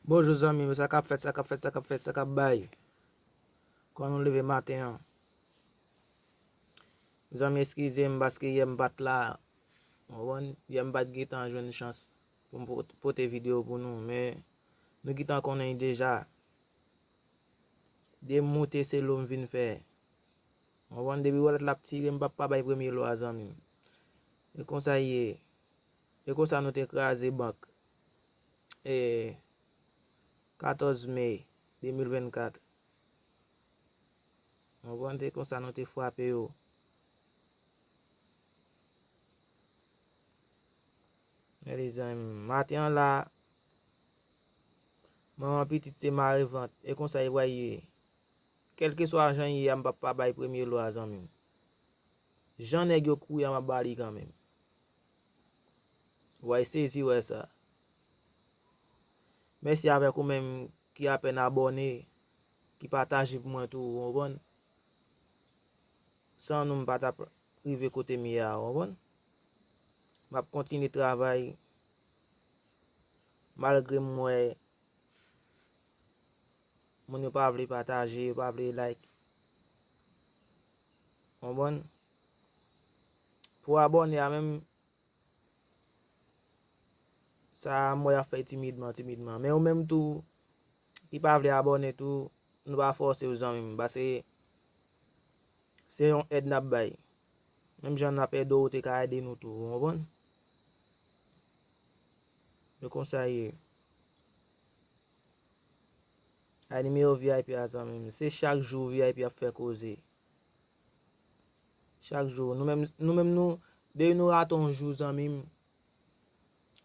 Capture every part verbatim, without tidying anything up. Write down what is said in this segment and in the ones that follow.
Bonjou zanmi m, sa k ap fèt, sa k ap fèt, sa k ap fèt, sa k ap bay? Kòman nou leve maten an? Zanmi, eskize m paske yè m pa t la. Ou konprann? Yè m pa t gentan jwenn chans pou m pot- pote videyo pou nou, men nou gentan konnen deja. De moute se lo m vin fè. Ou konprann? Depi wòlèt la ap tire, m p ap pa bay premye lo a, zanmi m. E konsa l ye. E konsa nou te kraze bank. E katòz me de mil vennkat. Ou konprann? Se konsa nou te frape yo. Gade, zanmi m, maten an la, manman pitit se mare vant. E konsa e pral ye. Kèlkeswa jan l ye a, m p ap pa bay premye lo a, zanmi m. Jan nèg yo kouri a, m ap ba li kanmenm. Ou pral sezi wè sa. Mèsi avèk ou menm ki apèn abòne, ki pataje pou mwen tou, ou konprann? San nou, m pa t ap rive kote m ye a, ou konprann? M ap kontinye travay, malgre m wè moun yo pa vle pataje, yo pa vle like. Ou konprann? Pou abòne a menm, sa a, m wè y ap fè timidman, timidman. Men ou menm tou, ki pa vle abòne tou, nou pa fòse w, zanmi m, paske se yon èd n ap bay. Menm jan n ap ede w, ou te ka ede nou tou, ou konprann? Se konsa l ye. Ay, nimewo V I P a, zanmi m, se chak jou V I P ap fè koze. Chak jou. Nou menm, nou menm, nou, depi nou rate yon jou, zanmi m,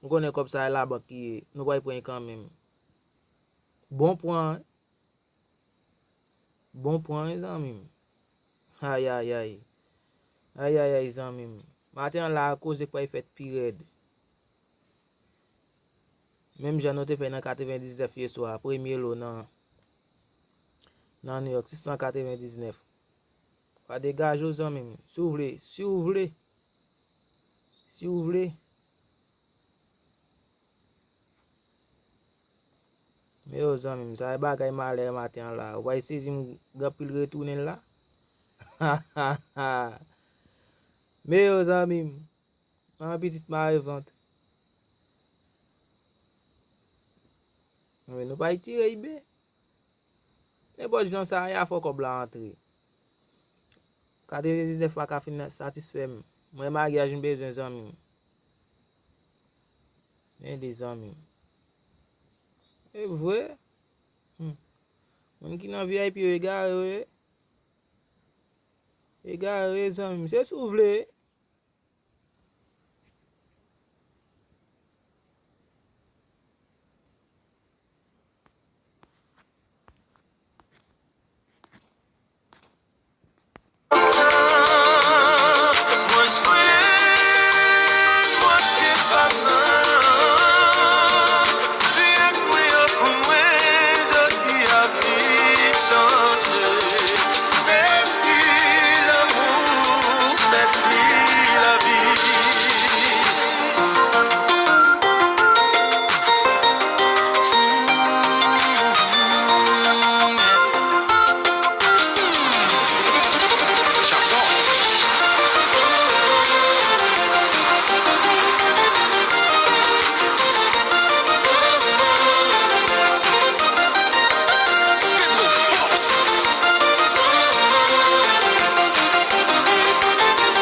ou konnen kòb sa e labank ki ye, nou pral pran l kanmenm. Bon pran, wi. Bon pran, wi, zanmi m. Ayayay. Ayayay, zanmi m. Maten an la, koze k pral fèt pi rèd. Menm jan nou te fè nan katrevendiznèf yè swa, premye lo nan, nan New York, sis san katrevendiznèf. Pa degaje w, zanmi m. Si w vle, si w vle, si w vle. Men yo, zanmi m, sa e bagay malè maten an la. Ou pral sezi m gen anpil retounen la. Men yo, zanmi m, an pitit mare vant. Men nou pa tire ibe. Nenpòt jan sa ye a, fò kòb la antre. Katrevendiznèf pa ka fin satisfè m. Mwen maryaj m bezwen, zanmi m. Men de, zanmi m. E vre? Hmm. Moun ki nan V I P yo egare yo ye. Egare yo ye, zanmi m. Se si w vle.